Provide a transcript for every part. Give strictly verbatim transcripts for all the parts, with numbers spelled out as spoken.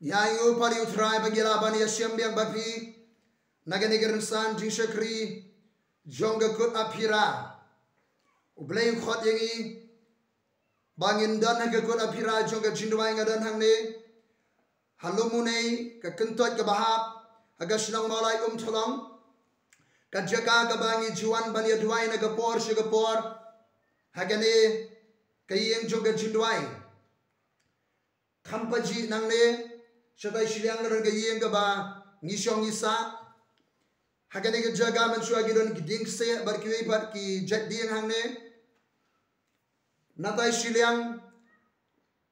Ngi ai nguh pat ïa u Trai ba ngi lah ban ïashem biang bad phi na kane ka rynsan jingshakri jong ka kut Aphira. U Blei u khot ïa ngi ba ngin don ha ka kut Aphira jong ka jingduwai. Nga don hangne ha Lum U Nei, ka kyntoit kaba hap ha ka shnong Mawlai Umthlong, ka jaka kaba ngi ju wan ban ïaduwai na ka por sha ka por ha kane ka ïing jong ka jingduwai. Kham pajih nangne shatai shiliang na ka ïing kaba ngi shong ngi sah. Ha kane ka jaka mynshuwa ki don ki dieng kseh bad kiwei pat ki jait dieng hangne. Natai shiliang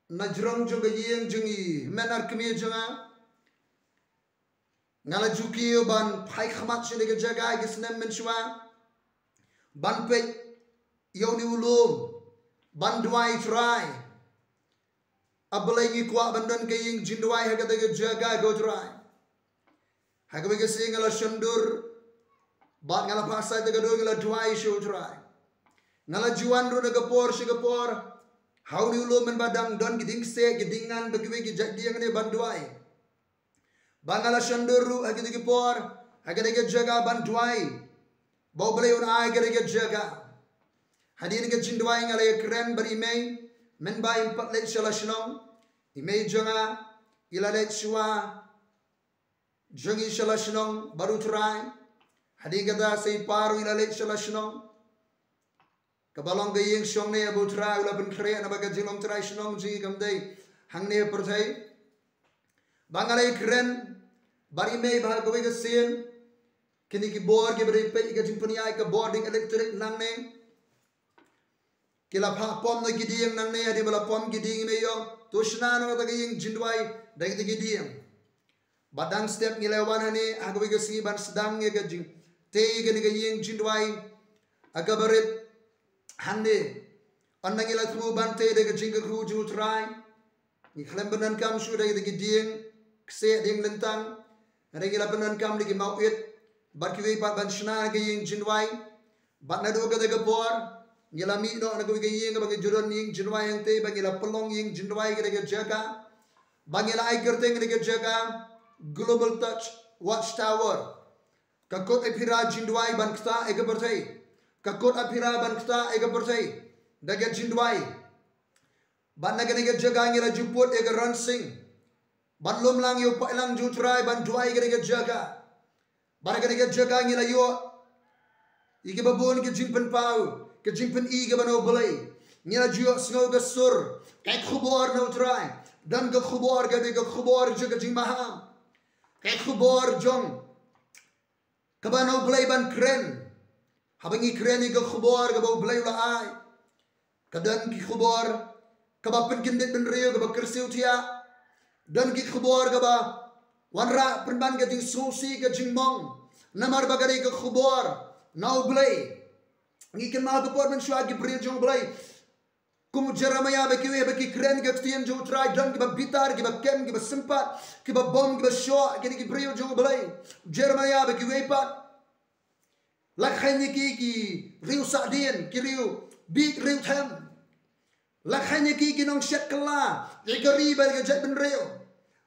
na jrong jong ka ïing jong i hynmen ar kmie jong nga, nga la ju kiew ban phai khmat sha kane ka jaka ha ki snem mynshuwa ban peit ïa une u lum ban duwai. Trai, A Blei, ngi kwah ban don ka ïing jingduwai ha kata ka jaka ko Trai. Ha kawei ka sngi nga la shon dur bad nga la phah sait da ka dur, nga la duwai sha u Trai. Nga la ju wan ruh na ka por sha ka por ha une u lum mynba dang don ki dieng kseh, ki dieng ngan bad kiwei ki jait dieng ne ban duwai. Ba nga la shon dur ruh ha kito ki por ha kata ka jaka ban duwai ba U Blei un ai kata ka jaka. Hadien ka jingduwai nga la ïakren bad i mei mynba im pat leit sha la shnong. I mei jong nga i la leit shuwa jong ngi sha la shnong bad u Trai. Hadien kata sa i pa ruh i la leit sha la shnong. Kaba long ka ïing shong ne, ba u Trai u la pynkhreh, naba ka jinglong trai shnong jong ngi kam dei hangne ha pyrthei. Ba nga la ïakren bad i mei ba ha kawei ka sien kine ki bor kiba dei peit ïa ka jingpynïaid, ka bor ding electric nangne, ki la phah pom na ki dieng nangne. Hadien ba la pom ki dieng, i mei i ong, to shna noh kata ka ïing jingduwai da kita ki dieng. Bad dang step ngi la wan hangne ha kawei ka sngi ban sdang ïa ka jingtei ïa kane ka ïing jingduwai ha kaba rit hangne. Ynda ngi la thmu ban tei da ka jingkyrkhu jong u Trai, ngi khlem pyndonkam shuh da kita ki dieng kseh, dieng lyntang. Hynrei ngi la pyndonkam da ki mawit bad kiwei pat ban shna ïa ka ïing jingduwai. Bad naduh kata ka por ngi la mih noh na kawei ka ïing ba ngi ju don ïing jingduwai hangtei, ba ngi la pynlong ïing jingduwai ha kata ka jaka, ba ngi la ai kyrteng ïa kata ka jaka Global Touch Watchtower. Ka kut Aphira jingduwai ban ktah ïa ka pyrthei. Ka kut Aphira ban ktah ïa ka pyrthei da ka jingduwai. Bad na kane ka jaka ngi la ju put ïa ka ronsing ban lum lang ïa u paidlang jong u Trai ban duwai ha kane ka jaka. Bad ha kane ka jaka ngi la ïoh ïa kiba bun ki jingpynpaw, ki jingpyni kiba na U Blei. Ngi la ju ïohsngew ka sur, ka khubor na u Trai. Don ka khubor kaba dei ka khubor jong ka jingmaham, ka khubor jong kaba na U Blei ban kren. Haba ngi kren ïa ka khubor kaba U Blei u la ai, ka don ki khubor kaba pynkyndit bynriew, kaba kyrsiew thiah. Don ki khubor kaba wanrah pynban ka jingsngewsih, ka jingmong, namar ba ka dei ka khubor na U Blei. Ngi kynmaw ha ka por mynshuwa ki briew jong U Blei kum u Jeremaïah bad kiwei ba ki kren ïa ka ktien jong u Trai, don kiba bitar, kiba kem, kiba sympat, kiba bom, kiba shoh, kine ki briew jong U Blei. Jeremaïah bad kiwei pat, la kheiñ ïa ki, ki riew sahdien, ki riew bieit, riew them. La kheiñ ïa ki, ki nongshet kylla ïa ka ri bad ka jaitbynriew.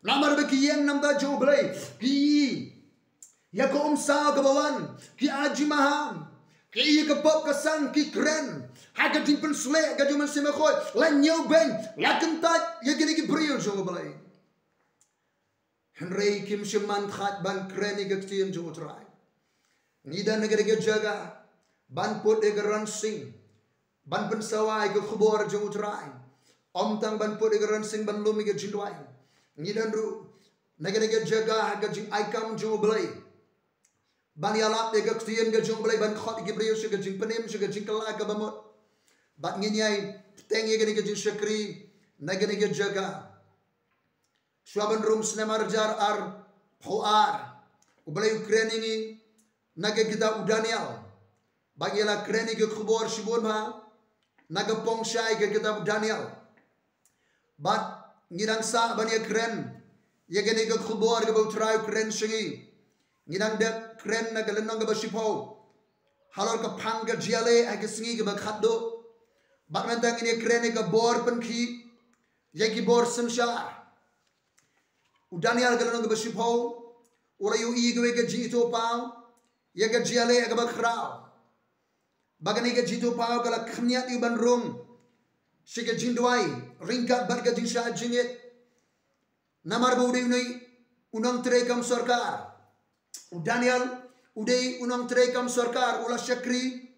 Namar ba ki ïeng na bynta jong U Blei, ki ïohi ïa ka umsaw kaba wan, ki ai jingmaham, ki ïohi ïa ka pop ka sang, ki kren ha ka jingpynsleh ka jong u Mynsiem Bakhuid. La ñiewbeiñ, la kyntait ïa kine ki briew jong U Blei. Hynrei kim shym man thait ban kren ïa ka ktien jong u Trai. Ngi don ha kane ka jaka ban put ïa ka ronsing ban pynsawa ïa ka khubor jong u Trai. Ym tang ban put ïa ka ronsing ban lum ïa ka jingduwai, ngi don ruh na kane ka jaka ha ka jingaikam jong U Blei ban ïalap ïa ka ktien ka jong U Blei, ban khot ïa ki briew sha ka jingpynim, sha ka jingkylla kaba mut. Bad ngin ïai bteng ïa kane ka jingshakri na kane ka jaka. Shuwa ban rung snem ar hajar arphew ar, U Blei u kren ïa ngi na ka kitab u Daniel. Ba ngi la kren ïa ka khubor shibun bha na ka pong shai ka kitab u Daniel. Bad ngi dang sah ban ïa kren ïa kane ka khubor kaba u Trai u kren sha ngi. Ngi dang dep kren na ka lynnong kaba shiphew halor ka phang ka jingïaleh ha ka sngi kaba khatduh. Bad mynta ngin ïa kren ïa ka bor pynkhih ïa ki bor synshar. U Daniel ka lynnong kaba shiphew u la ïohi ïa kawei ka jingithuhpaw ïa ka jingïaleh kaba khraw. Ba kane ka jingithuhpaw ka la khyndiat ïa u ban rung sha ka jingduwai ryngkat bad ka jingshah jingit. Namar ba u dei une u nongtrei kam sorkar. U Daniel u dei u nongtrei kam sorkar, u la shakri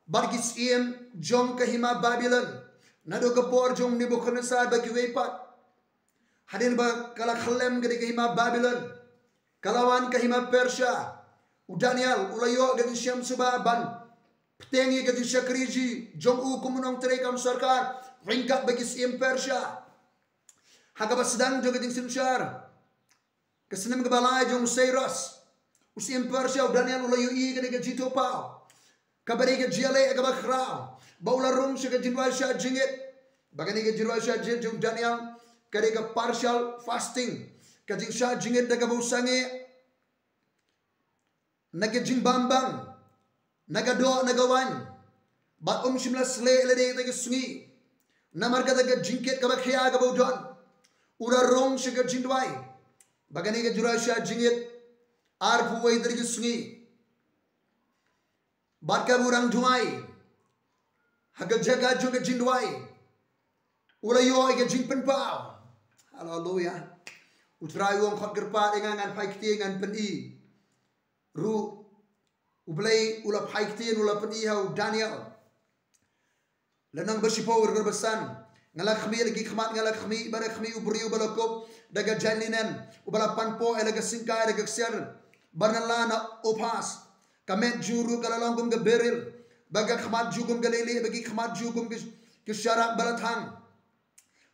bad ki syiem jong ka hima Babilon naduh ka por jong Nebukhadnessar bad kiwei pat. Hadien ba ka la khyllem ka dei ka hima Babilon, ka la wan ka hima Persia, u Daniel u la ïoh ka jingshem suba ban bteng ïa ka jingshakri jong u kum u nongtrei kam sorkar ryngkat bad ki syiem Persia. Ha kaba sdang jong ka jingsynshar, ka snem kaba lai jong u Cyrus u syiem Persia, u Daniel u la ïohi kane ka jingithuhpaw kaba dei ka jingïaleh kaba khraw, ba u la rung sha ka jingduwai shah jingit. Ba kane ka jingduwai shah jingit jong u Daniel ka dei ka partial fasting, ka jingshah jingit da kaba u sangeh na ka jingbam bang, na ka doh na ka waiñ, bad um shym la sleh lade ïa ka sngi namar kata ka jingkit kaba khia kaba u don. U la rung sha ka jingduwai, ba kane ka jingduwai shah jingit arphew wei tarik ka sngi. Bad kaba u dang duwai ha ka jaka jong ka jingduwai, u la ïoh ïa ka jingpynpaw. Haleluya. U Trai u ong, khot kyrpad ïa nga, ngan phai ktien, ngan pyni ruh. U Blei u la phai ktien, u la pyni ha u Daniel. Lynnong ba shiphew, dkhot ba san. Nga la khmih la ki khmat, nga la khmih, bad nga khmih u briew ba la kup da ka jaiñ linen, uba la panpoh ïa la ka syngkai da ka ksiar ba nylla na Uphas. Ka met jong u ruh ka la long kum ka beril, bad ka khmat jong u kum ka leilieh, bad ki khmat jong u kum ki, ki sharak ba la thang.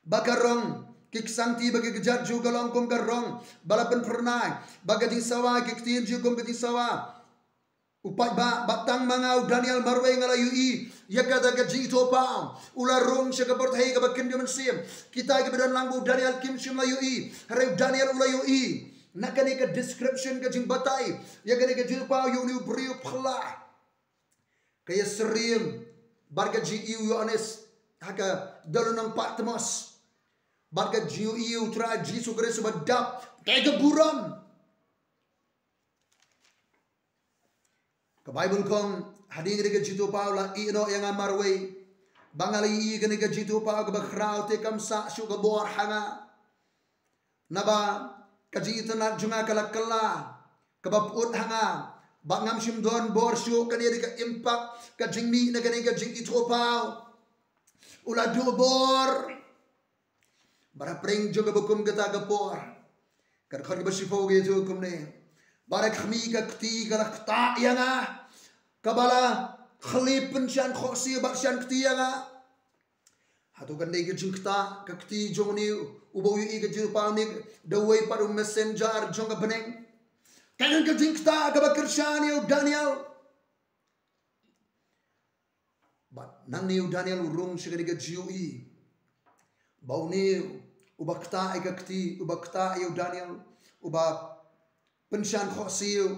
Bad ka rong ki ksangti bad ki kjat jong u ka long kum ka rong ba la pynphyrnai, bad ka jingsawa, ki ktien jong u kum ka jingsawa. U paidbah, bad tang ma nga u Daniel marwei nga la ïohi ïa kata ka jingithuhpaw. U la rung sha ka pyrthei kaba kynja mynsiem. Kita kiba don lang bad u Daniel kim shym la ïohi, hynrei u Daniel u la ïohi. Na kane ka description, ka jingbatai ïa kane ka jingithuhpaw, ïa une u briew phylla, ka ïasyriem bad ka jingïohi u Ïoannis ha ka dewlynnong Patmos, bad ka jingïohi ïa u Trai Jisu Khrist uba dap, ka ïa ka burom. Ka Baibl ka ong, hadien kane ka jingithuhpaw la ïehnoh ïa nga marwei, ba nga la ïohi ïa kane ka jingithuhpaw kaba khraw, te kam sah shuh ka bor ha nga. Naba ka jingitynnad jong nga ka la kylla, kaba pyut ha nga, bad ngam shym don bor shuh. Kane dei ka impact, ka jingmih na kane ka jingithuhpaw. U la duh bor. Bad hapdeng jong kaba kum kata ka por, ka dkhot kaba shiphew ka ïathuh kumne: Bad ha khmih ka kti ka la ktah ïa nga, kaba la khlieh pynshan khohsiew bad shan kti ïa nga. Hato kan dei ka jingktah ka kti jong une uba u ïohi ka jingithuhpaw ne da uwei pat u messenger jong ka bneng? Kan dei ka jingktah kaba kyrshan ïa u Daniel. Bad nangne u Daniel u rung sha kane ka jingïohi ba une uba ktah ïa ka kti, uba ktah ïa u Daniel, uba pynshan khohsiew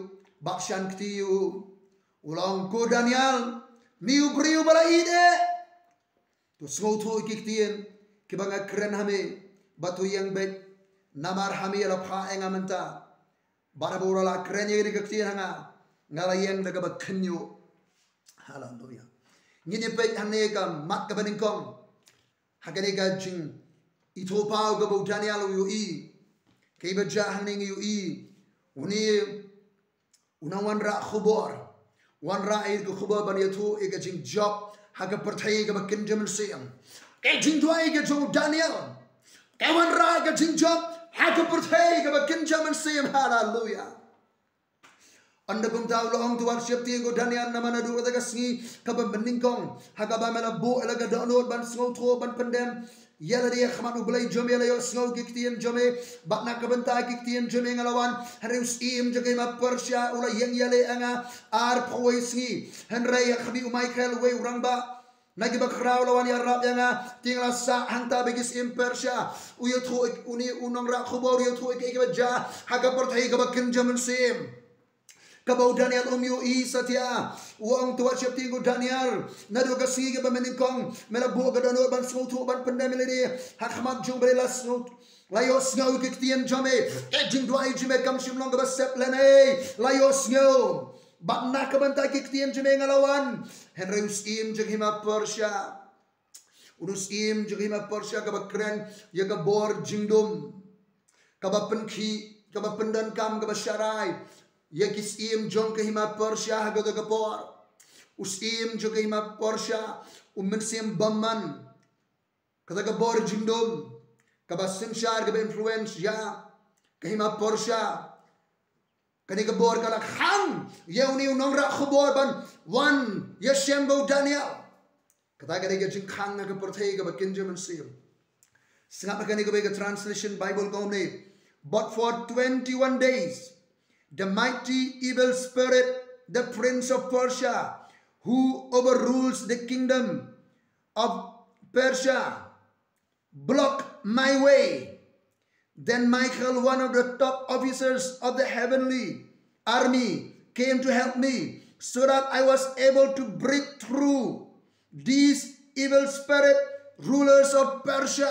bad shan kti ïa u, u la ong, ko Daniel, me u briew ba la ïeit eh, to sngewthuh ïa ki ktien kiba nga kren ha me, bad to ïeng beit, namar ha me la phah ïa nga mynta. Bad haba u la lah kren ïa kine ki ktien ha nga, nga la ïeng da kaba khynñiuh. Haleluya. Ngin ïa peit hangne ka mat kaba nyngkong ha kane ka jingithuhpaw kaba u Daniel u ïohi. Kaei ba jia hangne ngi ïohi, une u nongwanrah khubor, wanrah ïa ka khubor ban ïathuh ïa ka jingjop ha ka pyrthei kaba kynja mynsiem. Ka jingduwai ka jong u Daniel ka wanrah ïa ka jingjop ha ka pyrthei kaba kynja mynsiem. Haleluya. Ynda kumta u la ong, to wat sheptieng ko Daniel, namar naduh kata ka sngi kaba mynnyngkong ha kaba me la buh ïa la ka dohnud ban sngewthuh, ban pyndem ïa lade ha khmat U Blei jong me, la ïohsngew ki ktien jong me, bad na ka bynta ki ktien jong me nga la wan. Hynrei u syiem jong ka hima Persia u la ïeng ïaleh ïa nga arphew wei sngi. Hynrei ha khmih u Michael, uwei u rangbah na kiba khraw, la wan ïarap ïa nga, te nga la sah hangta bad ki syiem Persia. U ïathuh, une u nongrah khubor u ïathuh ïa kaei kaba jia ha ka pyrthei kaba kynja mynsiem. Kaba u Daniel um ïohi satia. U ong, to wat sheptieng ko Daniel. Naduh ka sngi kaba mynnyngkong me la buh ka dohnud ban sngewthuh ban pyndem ïa lade ha khmat jong U Blei. La sngew, la ïohsngew ki ktien jong me. Ka jingduwai jong me kam shym long kaba sep lane. La ïohsngew. Bad na ka bynta ki ktien jong me nga la wan. Hynrei u syiem jong ka hima Persia, u syiem jong ka hima Persia kaba kren ïa ka bor jingdum, kaba pynkhih, kaba pyndonkam, kaba sharai ïa ki syiem jong ka hima Persia ha kata ka por. U syiem jong ka hima Persia, u mynsiem bymman, kata ka bor jingdum, kaba synshar, kaba influence ïa ka hima Persia. Kane ka bor ka la khang ïa une u nongrah khubor ban wan ïashem bad u Daniel. Kata ka dei ka jingkhang ha ka pyrthei kaba kynja mynsiem. Sngap ha kane kawei ka translation Bible ka ong kumne: But for twenty-one days, the mighty evil spirit, the prince of Persia, who overrules the kingdom of Persia, blocked my way. Then Michael, one of the top officers of the heavenly army, came to help me so that I was able to break through these evil spirit rulers of Persia.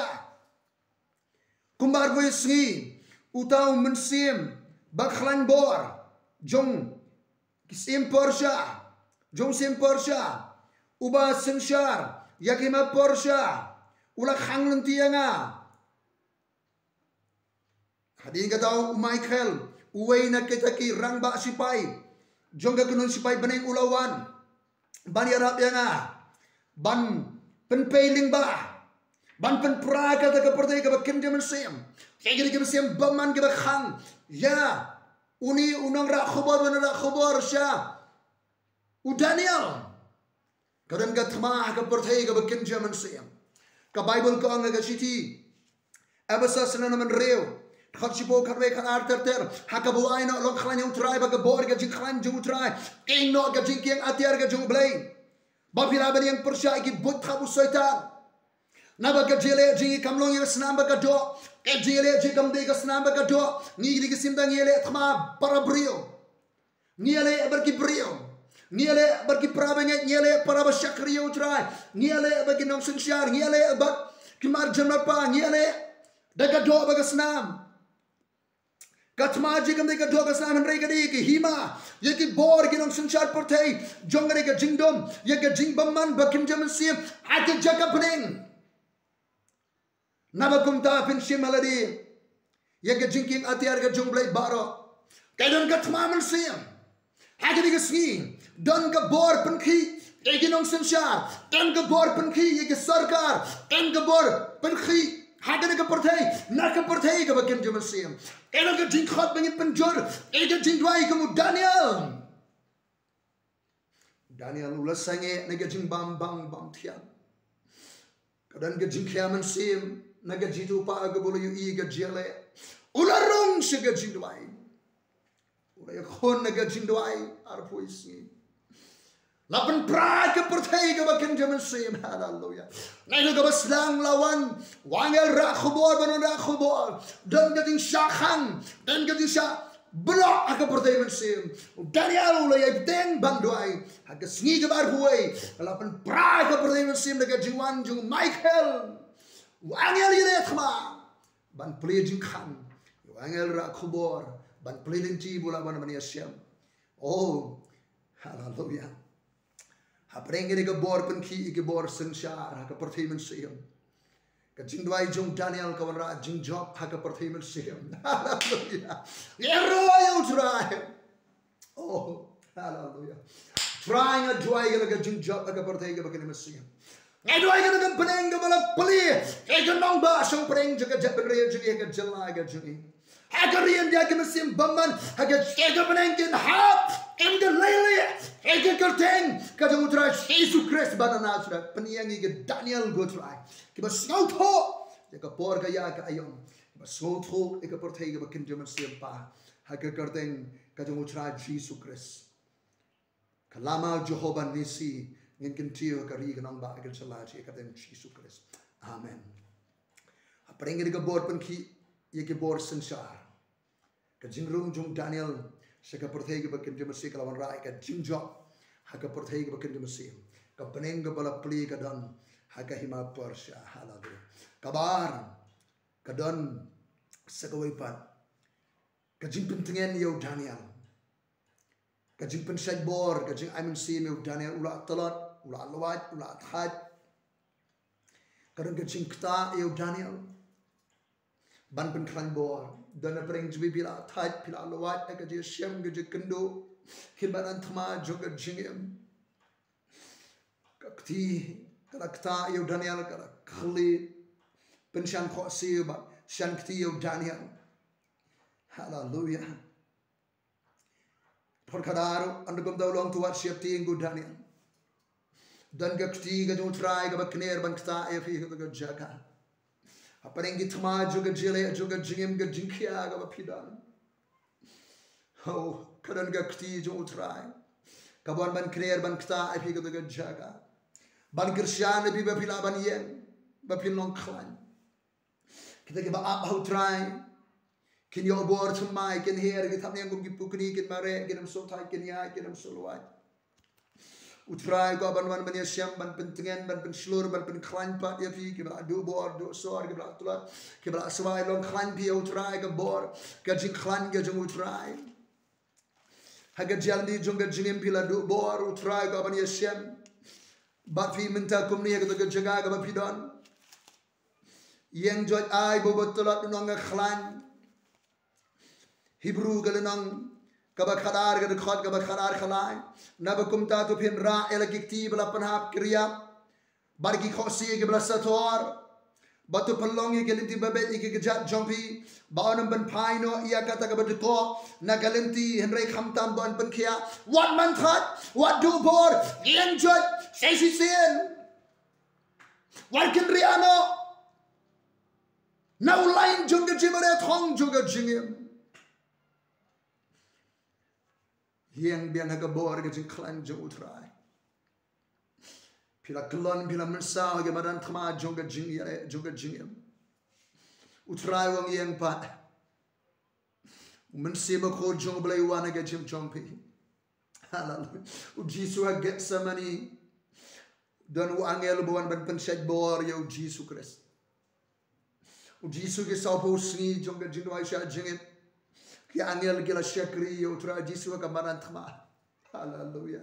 Kumba arphew sngi, uta u mynsiem ba khlaiñ bor jong ki syiem Persia, jong syiem Persia, uba synshar ïa ka hima Persia, u la khang lynti ïa nga. Hadien kata u Michael, uwei na kita ki rangbah sipai jong ka kynhun sipai bneng, u la wan ban ïarap ïa nga, ban pynpei lyngba, ban pynpra kata ka pyrthei kaba kynja mynsiem. Ki dei ki mynsiem bymman kiba khang ïa une u nongrah khubor, u nongrah khubor sha u Daniel. Ka don ka thma ha ka pyrthei kaba kynja mynsiem. Ka Bible ka ong ha ka shithi Ephesus lynnong ba hynriew, dkhot shiphew, khatwei, khatar, ter ter: Ha kaba wai noh, long khlaiñ ha U Trai bad ka bor ka jingkhlaiñ jong U Trai. Ïeng noh ka jingkieng atiar ka jong U Blei, ba phi lah ban ïeng pyrshah ïa ki buit thap u Soitan. Naba ka jingïaleh jong ngi kam long ïa ka snam bad ka doh. Ka jingïaleh jong ngi kam dei ka snam bad ka doh. Ngi dei ki sim da ngi ïaleh thma para briew. Ngi ïaleh bad ki briew. Ngi ïaleh bad ki para bangeit, ngi ïaleh para ba shakri ïa U Trai. Ngi ïaleh bad ki nongsynshar, ngi ïaleh bad ki marjan marpa, ngi ïaleh da ka doh bad ka snam. Ka thma jong ngi kam dei ka doh ka snam, hynrei ka dei ka hima ïa ki bor ki nongsynshar pyrthei jong kane ka jingdum, ïa ka jingbymman ba kynja mynsiem ha ka jaka bneng. Naba kumta phin shim ha lade ïa ka jingkieng atiar ka jong U Blei baroh. Ka don ka thma mynsiem. Ha kane ka sngi don ka bor pynkhih ïa ki nongsynshar, don ka bor pynkhih ïa ki sorkar, don ka bor pynkhih ha kane ka pyrthei, na ka pyrthei kaba kynja mynsiem. Ka don ka jingkhot ba ngin pynjur ïa ka jingduwai kum u Daniel. Daniel u la sangeh na ka jingbam bang bam thiang. Ka don ka jingkhia mynsiem na ka jingthoh pa kaba u la ïohi ka jingïaleh. U la rung sha ka jingduwai. U la ïakhun na ka jingduwai arphew sngi. La pynpra ka pyrthei kaba kynja mynsiem. Haleluya. Naduh kaba sdang la wan u angel rah khubor, ba nongrah khubor. Don ka jingshah khang, don ka jingshah block ha ka pyrthei mynsiem. U Daniel u la ïai bteng ban duwai. Ha ka sngi kaba arphew wei, la pynpra ka pyrthei mynsiem da ka jingwan jong u Michael, u angel ïaleh thma, ban plie jingkhang. U angel rah khubor ban plie lynti ba u lah ban ïashem. Oh, haleluya. Hapdeng kane ka bor pynkhih ïa ki bor synshar ha ka pyrthei mynsiem, ka jingduwai jong u Daniel ka wanrah jingjop ha ka pyrthei mynsiem. Haleluya. Ïaroh ïa U Trai. Oh, haleluya. Trai, nga duwai ïa la ka jingjop ha ka pyrthei kaba kynja mynsiem. Nga duwai ïa la ka bneng kaba la plie ïa ka nongbah shongpdeng jong ka jaitbynriew jong ngi, ka jylla ka jong ngi. Ha ka ri India ki mynsiem bymman ha ka jaitbynriew kin hap, kin da lei lei ïa ka kyrteng ka jong U Trai Jisu Khrist ba na Nasareth. Pynïeng ïa ki Daniel, ko Trai, kiba sngewthuh ïa ka por ka ïa ka aïom, kiba sngewthuh ïa ka pyrthei kaba kynja mynsiem, Pa, ha ka kyrteng ka jong U Trai Jisu Khrist. Ka lama Jehobah Nissi ngin kyntiew ha ka ri, ka nongbah, ka jylla, ha ka kyrteng Jisu Khrist. Amen. Hapdeng kane ka bor pynkhih ïa ki bor synshar, ka jingrung jong u Daniel sha ka pyrthei kaba kynja mynsiem, ka la wanrah ïa ka jingjop ha ka pyrthei kaba kynja mynsiem. Ka bneng kaba la plie ka don ha ka hima Persia. Haleluya. Kaba ar ka don sa kawei pat ka jingpyntngen ïa u Daniel. Ka jingpynshait bor, ka jingai mynsiem ïa u Daniel, u la tlot, u la lwait, u la thait. Ka don ka jingktah ïa u Daniel ban pynkhlaiñ bor. Don na pyrshah jong phi, phi la thait, phi la lwait ha ka jingshem, ka jingkynduh, kin ba don thma jong ka jingim. Ka kti ka la ktah ïa u Daniel, ka la khlieh. Pynshai khohsiew bad shai kti ïa u Daniel. Haleluya. Por kadar, ynda kumta u long, to wat sheptieng ko Daniel. Don ka kti ka jong u Trai kaba kner ban ktah ïa phi ha kata ka jaka. Hapdeng ki thma jong ka jingïaleh, jong ka jingim, ka jingkhia kaba phi don. Oh, ka don ka kti jong u Trai kaba wan ban kner ban ktah ïa phi ha kata ka jaka. Ban kyrshan ïa phi ba phi lah ban ïeng, ba phin long khlaiñ. Kita kiba ap ha u Trai kin ïoh bor thymmai, kin her, kin thap niang kum ki pukni, kin mareh, kin ym soh thait, kin ïaid, kin ym soh lwait. U Trai u kwah ban wan ban ïashem, ban pyntngen, ban pynshlur, ban pynkhlaiñ pat ïa phi kiba la duh bor, duh sor, kiba la tlot, kiba la swai, long khlaiñ phi ïa u Trai, ka bor, ka jingkhlaiñ ka jong u Trai. Ha ka jingim jong ka jingim phi la duh bor, u Trai u kwah ban ïashem bad phi mynta kumne ha kata ka jaka kaba phi don. Ïeng joit ai ba uba tlot un ong nga khlaiñ. Hebru ka lynnong kaba khadar, ka dkhot kaba khadar, khlaiñ. Naba kumta to phin rah ïa la ki kti ba la pynhap kyrïap bad ki khohsiew kiba la sator. Bad to pynlong ïa ki lynti babeit ïa ki kjat jong phi, ba un ym pynphai noh ïa kata kaba dkoh na ka lynti, hynrei khamtam ba un pynkhiah. Wat man thait, wat duh bor, ïeng joit sa shisien. Wat kynriah noh na u lain jong ka jingbarai thong jong ka jingim. Ïeng biang ha ka bor ka jingkhlaiñ jong u Trai. Phi la kyllon, phi la mynsaw ha ki madan thma jong ka jingïaleh, jong ka jingim. U Trai u ong ïeng pat. U Mynsiem Bakhuid jong U Blei u wan ha ka jingim jong phi. Haleluya. U Jisu ha Gethsemane, don u angel uba wan ban pynshait bor ïa u Jisu Khrist. U Jisu, ki sawphew sngi jong ka jingduwai sha jingit, ki angel ki la shakri ïa u Trai Jisu ha ka madan thma. Haleluya.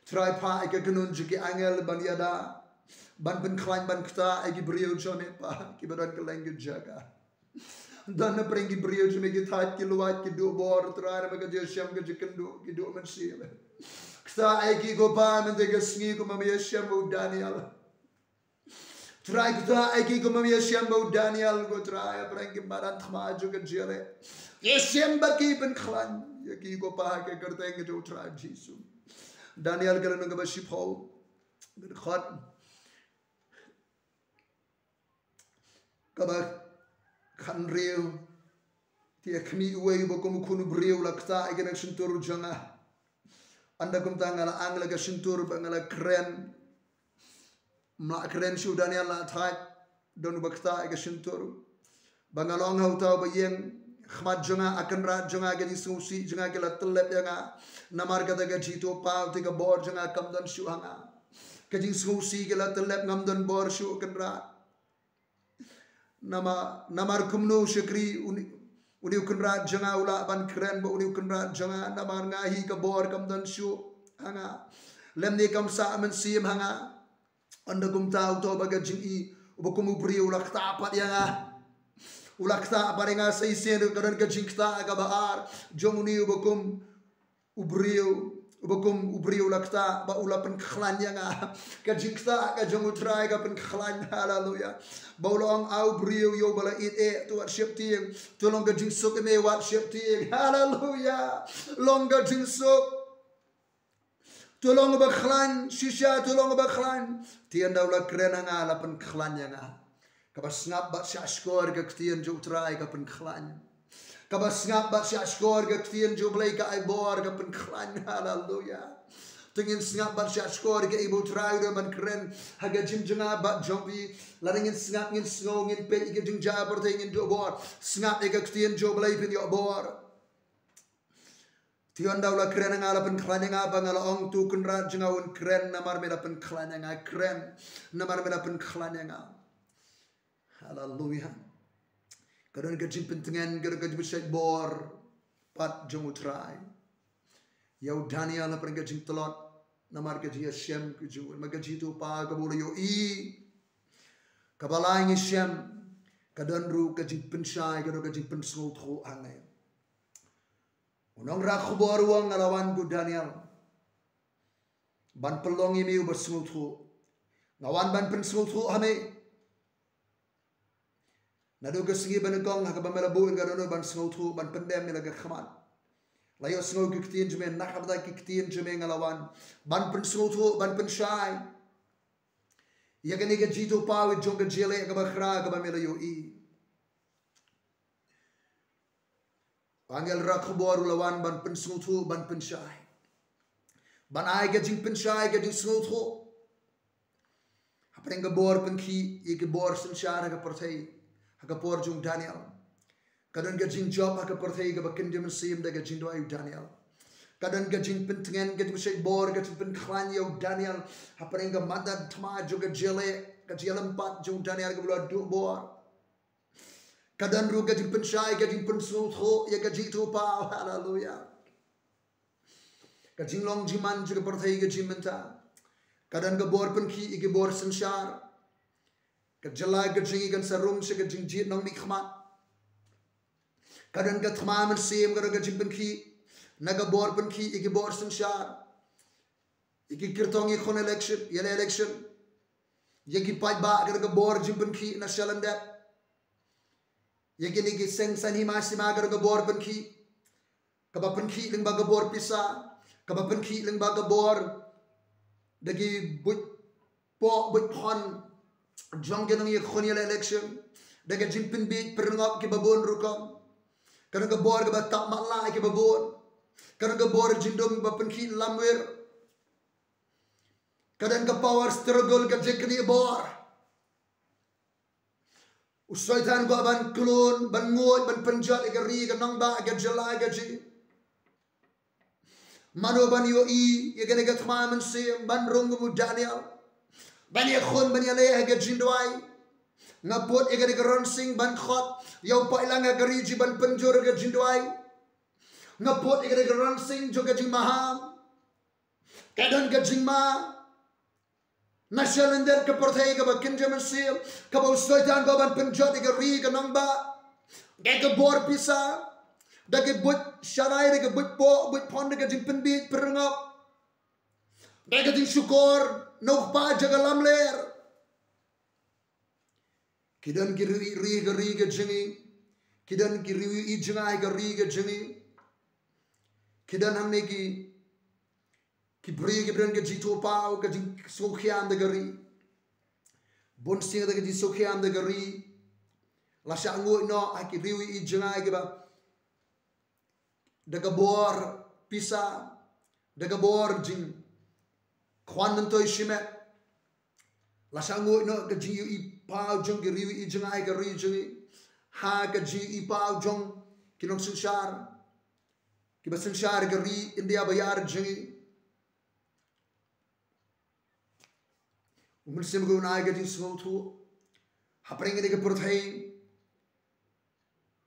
Trai, phah ïa ka kynhun jong ki angel ban ïada, ban pynkhlaiñ, ban ktah ïa ki briew jong me, Pa, kiba don kylleng ki jaka. Don na pdeng ki briew jong me ki thait, ki lwait, ki duh bor, Trai, namar ka jingshem, ka jingkynduh, ki duh mynsiem. Ktah ïa ki ko Pa mynta ka sngi kumba me ïashem bad u Daniel. Trai, ktah ïa ki kumba me ïashem bad u Daniel ko Trai, ha pdeng ki madan thma jong ka jingïaleh. Ïashem bad ki, pynkhlaiñ ïa ki ko Pa ha ka kyrteng ka jong u Trai Jisu. Daniel ka lynnong kaba shiphew, ka dkhot kaba khathynriew. Te ha khmih, uwei uba kum u Khun u briew u la ktah ïa ka shyntur jong nga. Ynda kumta nga la ang la ka shyntur bad nga la kren. Ym lah kren shuh, Daniel, la thait. Don uba ktah ïa ka shyntur. Ba nga long ha uta uba ïeng. Khmat jong nga, a Kynrad jong nga, ka jingsngewsih jong nga ki la tyllep ïa nga. Namar kata ka jingtuh, Pa, te ka bor jong nga kam don shuh ha nga. Ka jingsngewsih ki la tyllep, ngam don bor shuh, Kynrad. Namar, namar kumno u shakri, une, une u Kynrad jong nga u lah ban kren bad une u Kynrad jong nga, namar nga hi ka bor kam don shuh ha nga. Lymne kam sah mynsiem ha nga. Ynda kumta uta uba ka jingïeit, uba kum u briew u la ktah pat ïa nga. U la ktah pat ïa nga sa shisien, ka don ka jingktah kaba ar jong une uba kum u briew, uba kum u briew u la ktah, bad u la pynkhlaiñ ïa nga. Ka jingktah ka jong u Trai ka pynkhlaiñ, haleluya. Bad u la ong, A u briew ïa uba la ïeit eh, to wat sheptieng. To long ka jingsuk ïa me, wat sheptieng. Haleluya. Long ka jingsuk. To long uba khlaiñ, shisha to long uba khlaiñ. Te ynda u la kren ha nga, la pynkhlaiñ ïa nga. Kaba sngap bad shahshkor ïa ka ktien jong u Trai ka pynkhlaiñ. Kaba sngap bad shahshkor ïa ka ktien jong u Blei ka ai bor, ka pynkhlaiñ. Haleluya. To ngin sngap bad shahshkor ïa kaei ba u Trai u don ban kren ha ka jingim jong nga bad jong phi. Lada ngin sngap, ngin sngew, ngin peit ïa ka jingjia pyrthei, ngin duh bor. Sngap ïa ka ktien jong u Blei, phin ïoh bor. Te ynda u la kren ïa nga, la pynkhlaiñ ïa nga, ba nga la ong, To Kynrad jong nga, un kren, namar me la pynkhlaiñ ïa nga. Kren, namar me la pynkhlaiñ ïa nga. Haleluia. Ka don ka jingpyntngen, ka don ka jingpynshait bor pat jong U Trai ïa u Daniel hapdeng ka jingtlot namar ka jingïashem ka jong u. Namar ka jingïathuhpaw kaba u la ïohi, kaba la ngi shem, ka don ruh ka jingpynshai, ka don ka jingpynsngewthuh hangne. U nongrah khubor u ong, Nga la wan, ko Daniel, ban pynlong ïa me uba sngewthuh. Nga wan ban pynsngewthuh ha me. Naduh ka sngi ba nyngkong ha kaba me la buh ïa nga dohnud ban sngewthuh, ban pyndem ïa la ka khmat. La ïohsngew ki ktien jong me, na ka bynta ki ktien jong me nga la wan ban pynsngewthuh, ban pynshai ïa kane ka jingïathuhpaw jong ka jingïaleh kaba khraw kaba me la ïohi. Angel rah khubor u la wan ban pynsngewthuh, ban pynshai, ban ai ka jingpynshai, ka jingsngewthuh hapdeng ka bor pynkhih ïa ki bor synshar ha ka pyrthei ha ka por jong u Daniel. Ka don ka jingjop ha ka pyrthei kaba kynja mynsiem da ka jingduwai u Daniel. Ka don ka jingpyntngen, ka jingpynshait bor, ka jingpynkhlaiñ ïa u Daniel hapdeng ka madan thma jong ka jingïaleh, ka jingïaleh pat jong u Daniel kaba u la duh bor. Ka don ruh ka jingpynshai, ka jingpynsngewthuh ïa ka jingïathuhpaw. Haleluia. Ka jinglong jingman jong ka pyrthei ka jingmynta. Ka don ka bor pynkhih ïa ki bor synshar. Ka jylla ka jong ngi kan sa rung sha ka jingjit nongmihkhmat. Ka don ka thma mynsiem, ka don ka jingpynkhih na ka bor pynkhih ïa ki bor synshar. Ïa ki kyrtong ïakhun election, ïaleh election. Ïa ki paidbah ka don ka bor jingpynkhih na shalyndet. Ïa kine ki seng saiñ hima sima ka don ka bor pynkhih. Kaba pynkhih lyngba ka bor pisa, kaba pynkhih lyngba ka bor da ki buit poh buit phon jong ki nongïakhun ïaleh election, da ka jingpynbiej pyrngop kiba bun rukom. Ka don ka bor kaba tap matlah kiba bun. Ka don ka bor jingdum ba pynkhih lamwir. Ka don ka power struggle, ka jingknieh bor. U Soitan u kwah ban khlun, ban nguid, ban pynjot ïa ka ri, ka nongbah, ka jylla ka jong ngi. Mano ban ïohi ïa kane ka thma mynsiem, ban rung kum u Daniel, ban ïakhun, ban ïaleh ha ka jingduwai? Nga put ïa kane ka rynsieng ban khot ïa u paidlang ha ka ri jong ngi ban pynjur ha ka jingduwai. Nga put ïa kane ka rynsieng jong ka jingmaham. Ka don ka jingma na shalyndet ka pyrthei kaba kynja mynsiem, kaba u Soitan u kwah ban pynjot ïa ka ri, ka nongbah, da ka bor pisa, da ka buit sharai, da ka buit poh buit phon, da ka jingpynbiej pyrngop, da ka jingshukor na u kpa jong ka lamler. Ki don ki ri, ri ka ri ka jong ngi. Ki don ki riewïaid jngai ka ri ka jong ngi. Ki don hangne ki, ki briew kiba don ka jingïathuhpaw, ka jingsngewkhia da ka ri. Bun sien da ka jingsngewkhia da ka ri la shah nguid noh ha ki riewïaid jngai kiba da ka bor pisa, da ka bor jingkhwan myntoi shimet, la shah nguid noh ka jingïohipaw jong ki riewïaid jngai ka ri jong ngi ha ka jingïohipaw jong ki nongsynshar kiba synshar ka ri India baïar jong ngi. U Mynsiem Bakhuid un ai ka jingsngewthuh. Hapdeng kane ka pyrthei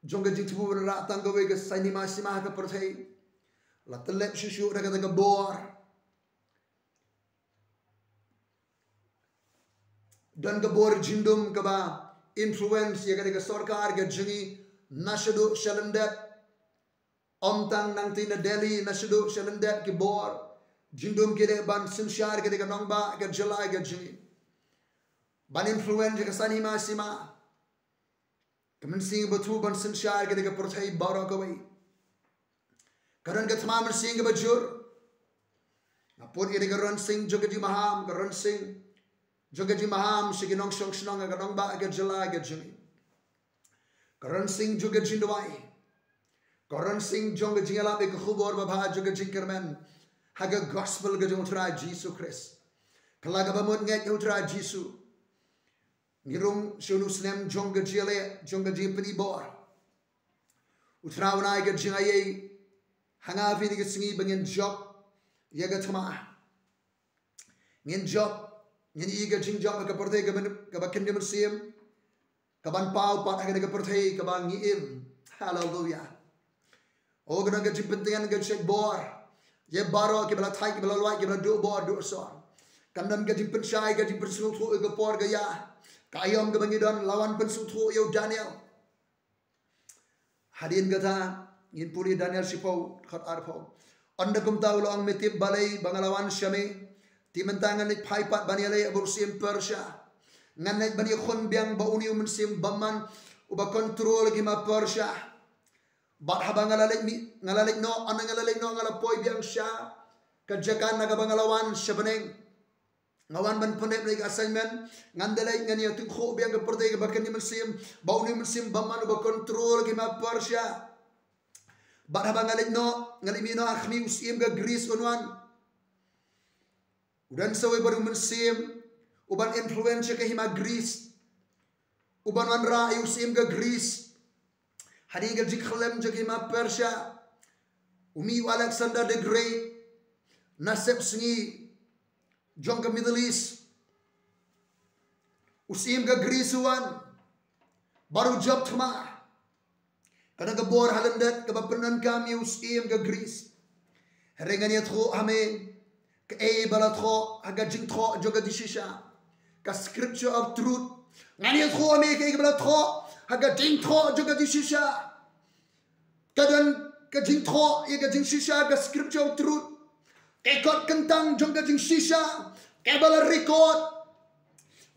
jong ka jingthmu ban rah tang kawei ka saiñ hima sima ha ka pyrthei, la tyllep shuh shuh da kata ka bor. Don ka bor jingdum kaba influence ïa kane ka sorkar ka jong ngi na shaduh shalyndet. Ym tang nangtei na Delhi, na shaduh shalyndet ki bor jingdum ki leh ban synshar kane ka nongbah, ka jylla ka jong ngi, ban influence ïa ka saiñ hima sima. Ka mynsiem ba thuh ban synshar kane ka pyrthei baroh kawei. Ka don ka thma mynsiem kaba jur. Nga put ïa kane ka rynsieng jong ka jingmaham, ka rynsieng jong ka jingmaham sha ki nongshong shnong, ka nongbah, ka jylla ka jong ngi. Ka rynsieng jong ka jingduwai. Ka rynsieng jong ka jingïalap ïa ka khubor babha jong ka jingkyrmen ha ka gospel ka jong U Trai Jisu Khrist. Ka la kaba mut ngeit ïa U Trai Jisu. Ngi rung sha une u snem jong ka jingïaleh, jong ka jingpynbor. U Trai un ai ka jingaiei Ha nga phi ïa ka sngi ba ngin jop ïa ka thma. Ngin jop, ngin ïohi ka jingjop ha ka pyrthei kaba, kaba kynja mynsiem, kaban paw pat ha ka pyrthei kaba ngi im. Haleluya. O, ka don ka jingpyntngen ka jingshait bor ïa baroh kiba la thait, kiba la lwait, kiba la duh bor duh sor. Kan don ka jingpynshai, ka jingpynsngewthuh ïa ka por ka ïa ka aïom kaba ngi don. La wan pynsngewthuh ïa u Daniel. Hadien kata, ngin pule Daniel shiphew, dkhot arphew. Ynda kumta u la ong, me tip balei ba nga la wan sha me? Te mynta ngan leit phai pat ban ïaleh bad u syiem Persia. Ngan leit ban ïakhun biang bad une u mynsiem bymman uba control ïa ka hima Persia. Bad haba nga la leit mi, nga la leit noh, ynda nga la leit noh, nga la poi biang sha ka jaka na kaba nga la wan sha bneng. Nga wan ban pyndep ïa ka assignment. Ngan da leit, ngan ïa tyngkhuh biang ka pyrthei kaba kynja mynsiem bad une u mynsiem bymman uba control ïa ka hima Persia. Bad haba nga leit noh, nga leit mih noh, ha khmih, u syiem ka Greece un wan. U don sa uwei pat u mynsiem uban influence ïa ka hima Greece, uban wanrah ïa u syiem ka Greece. Hadien ka jingkhyllem jong ka hima Persia, u mih u Alexander the Great, na sepsngi jong ka Middle East. U syiem ka Greece u wan bad u jop thma. Ka don ka bor ha lyndet kaba pyndonkam ïa u syiem ka Greece. Hynrei ngan ïathuh ha me kaei ba la thoh ha ka jingthoh jong ka jingshisha, ka scripture of truth. Ngan ïathuh ha me kaei ba la thoh ha ka jingthoh jong ka jingshisha. Ka don ka jingthoh ïa ka jingshisha, ka scripture of truth. Ka kot kyntang jong ka jingshisha kaba la record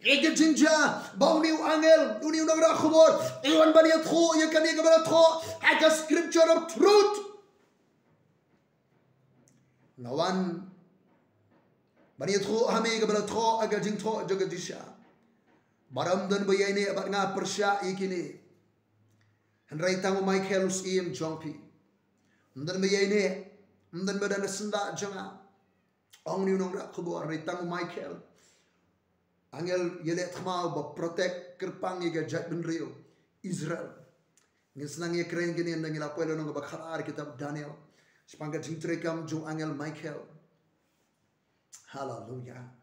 ïa ka jingjia ba une u angel, une u nongrah khubor, u wan ban ïathuh ïa kane kaba la thoh ha ka scripture of truth. Nga wan ban ïathuh ha me kaba la thoh ha ka jingthoh jong ka jingshisha. Bad ym don ba ïaineh bad nga pyrshah ïa kine. Hynrei tang u Michael u syiem jong phi. Ym don ba ïaineh, ym don ba don ha syndah jong nga, ong une u nongrah khubor, hynrei tang u Michael, angel ïaleh thma uba protect, kyrpang ïa ka jaitbynriew Israel. Ngin sa nang ïakren kine ynda ngi la poi lynnong kaba khatar kitab Daniel, shaphang ka jingtreikam jong u angel Michael. Haleluya.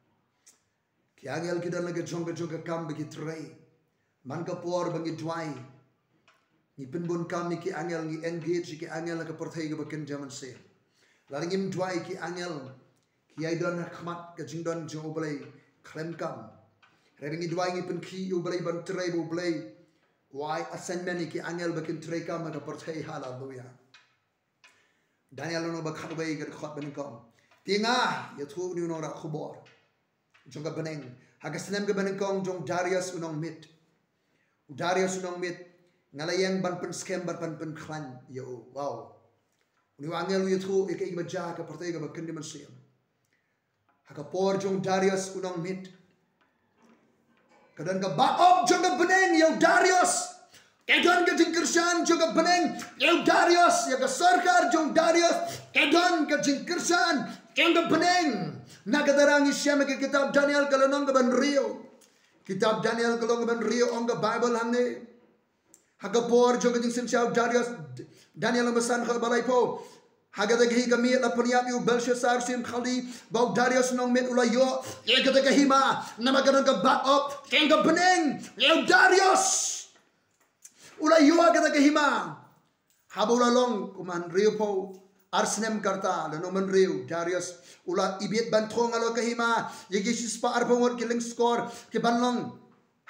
Ki angel ki don la ka jong ka jong ka kam ba ki trei. Man ka por ba ngi duwai, ngi pynbun kam ïa ki angel, ngi engage ïa ki angel ha ka pyrthei kaba kynja mynsiem. Lada ngim duwai, ki angel ki ïai don ha khmat ka jingdon jong U Blei khlem kam. Hynrei ba ngi duwai, ngi pynkhih ïa U Blei ban trei, ba U Blei u ai assignment ïa ki angel ba kin treikam ha ka pyrthei. Haleluya. Daniel lynnong ba khatwei, ka dkhot banyngkong. Te nga ïathuh une u nongrah khubor jong ka bneng ha ka snem kaba nyngkong jong u Darius u nong Mid. U Darius u nong Mid, nga la ïeng ban pynskhem bad ban pynkhlaiñ ïa u. Wow. Une u angel u ïathuh ïa kaei ba jia ha ka pyrthei kaba kynja mynsiem. Ha ka por jong u Darius u nong Mid, ka don ka backup jong ka bneng ïa u Darius. Ka don ka jingkyrshan jong ka bneng ïa u Darius, ïa ka sorkar jong u Darius. Ka don ka jingkyrshan jong ka bneng. Na kata ngi shem ha ka kitab Daniel ka lynnong kaba hynriew. Kitab Daniel ka lynnong kaba hynriew, ong ka Baibl hangne. Ha ka por jong ka jingsynshar u Darius, Daniel lynnong ba san, dkhot ba laiphew. Ha kata ka hi ka miet la pynïap ïa u Belshassar u syiem Khaldi, ba u Darius u nong Mid u la ïoh ïa kata ka hima. Namar ka don ka backup jong ka bneng ïa u Darius. U la ïoh ïa kata ka hima haba u la long kumba hynriewphew ar snem ka rta. Lynnong ba hynriew, Darius u la ibit ban thung halor ka hima ïa ki shispah arphew ngut ki lyngskor kiban long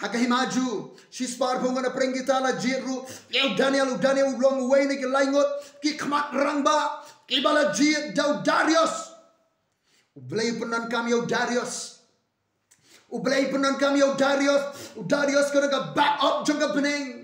ha ka hima Jiw. Shispah arphew ngut napdeng kita la jied ruh ïa u Daniel. U Daniel u long uwei na ki lai ngut ki khmat rangbah kiba la jied da u Darius. U Blei u pyndonkam ïa u Darius. U Blei u pyndonkam ïa u Darius. U Darius ka don ka backup jong ka bneng.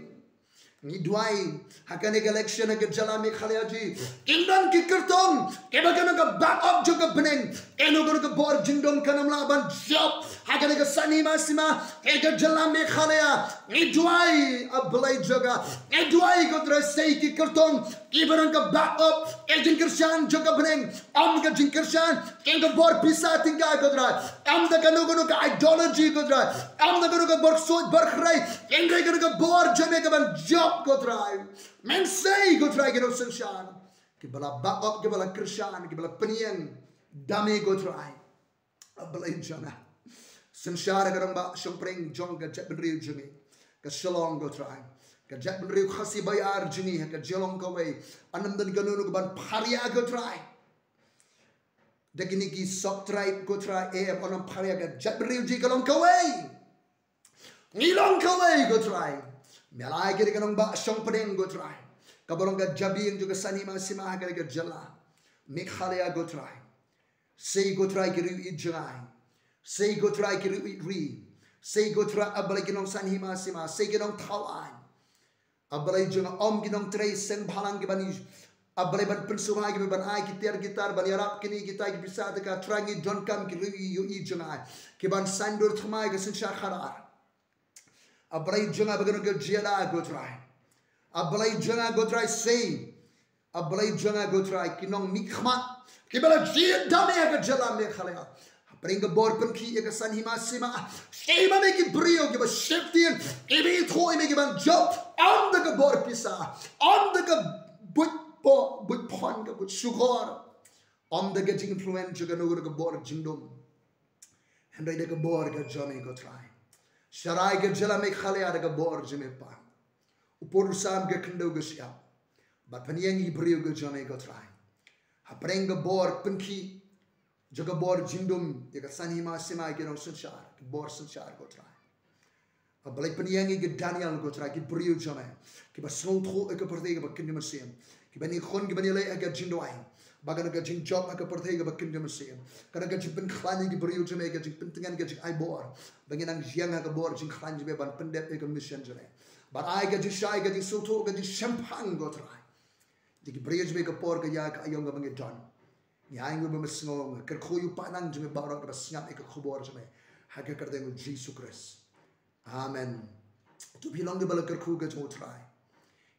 Ngi duwai ha kane ka election ha ka jylla Meghalaya jong ngi, kin don ki kyrtong kiba kin don ka backup jong ka bneng. Kano kano ka bor jingdum kan ym lah ban jop ha kane ka saiñ hima sima ha ka jylla Meghalaya. Ngi duwai, A Blei jong nga, ngi duwai, ko Trai, sei ki kyrtong kiba don ka backup, ka jingkyrshan jong ka bneng. Ym ka jingkyrshan jong ka bor pisa tyngka, ko Trai. Ym da kano kano ka ideology, ko Trai. Ym da kano ka bor ksuid bor khrei. Hynrei ka don ka bor jong me kaban jop, ko Trai. Men sei, ko Trai, ka nongkyrshan. Kiba la back up, kiba la kyrshan, kiba la pynïeng da me ko Trai. A Blei jong nga. Synshar ka nongbah shongpdeng jong ka jaitbynriew jong ngi, ka Shillong ko Trai. Ka jaitbynriew Khasi Baïar jong ngi ha ka jinglong kawei. Ym don kano kano kaban pharia ko Trai da kine ki sub-tribe ko Trai, em, ym pharia, ka jaitbynriew jong ngi ka long kawei. Ngi long kawei ko Trai. Me la ai kane ka nongbah shongpdeng ko Trai, kaba long ka jabieng jong ka san hima sima ha kane ka jylla Meghalaya ko Trai. Sei ko Trai ki riew ïeit jong ngi. Sei ko Trai ki riew ïeit ri. Sei ko Trai, A Blei, ki nongsan hima sima, sei ki nongthaw aiñ. A Blei jong nga, ym ki nongtrei seng bhalang kiban, A Blei, ban pynsngewbha ïa ki, ban ai ki tiar ki tar ban ïarap kine kita ki pisa tyngka. Trai, ngi donkam ki riew ïeit jong ngi kiban saiñdur thymmai ka synshar khadar. A Blei jong nga, ba kane ka jylla ko Trai, A Blei jong nga ko Trai, sei, A Blei jong nga ko Trai, ki nongmihkhmat kiba la jied da me ha ka jylla Meghalaya. Hapdeng ka bor pynkhih ïa ka san hima sima, sei ma me ki briew kiba sheptieng, kiba ithuh ïa me kiban jop, ym da ka bor pisa, ym da ka buit po, buit phon, ka buit shukor, ym da ka jing-influence jong kano kano ka bor jingdum, hynrei da ka bor ka jong me ko Trai. Sharai ka jylla Meghalaya da ka bor jong me Pa. U pur u sam, ka khyndew ka shyiap, bad pynïeng ïa ki briew ka jong me ko Trai. Hapdeng ka bor pynkhih jong ka bor jingdum ïa ka san hima sima, ïa ki nongsynshar, ki bor synshar ko Trai. A Blei, pynïeng ïa ka Daniel ko Trai, ki briew jong me, kiba sngewthuh ïa ka pyrthei kaba kyntiew mynsiem, kiba ïakhun, kiba ïaleh ha ka jingduwai, ba kan long ka jingjop ha ka pyrthei kaba kyntiew mynsiem, kan long ka jingpynkhlaiñ ïa ki briew jong me, ka jingpyntngen, ka jingai bor, ba ngin nang ïeng ha ka bor jingkhlaiñ jong me ban pyndep ïa ka mission jong me. Bad ai ka jingshai, ka jingsngewthuh, ka jingshemphang ko Trai ïa ki briew jong me, ka por ka ïa ka aïom kaba ngi don. Ngi ai nguh ba me sngew, nga kyrkhu ïa u paidnang jong me baroh kiba sngap ïa ka khubor jong me, ha ka kyrteng u Jisu Khrist. Amen. To phi long kiba la kyrkhu ka jong u Trai.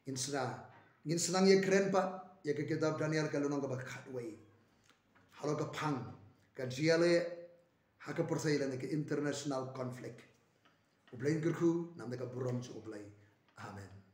Ngin sa, ngin sa nang ïakren pat ïa ka kitab Daniel, ka lynnong kaba khatwei, halor ka phang ka jingïaleh ha ka pyrthei lane ka international conflict. U Blei un kyrkhu, namar ka burom jong u Blei. Amen.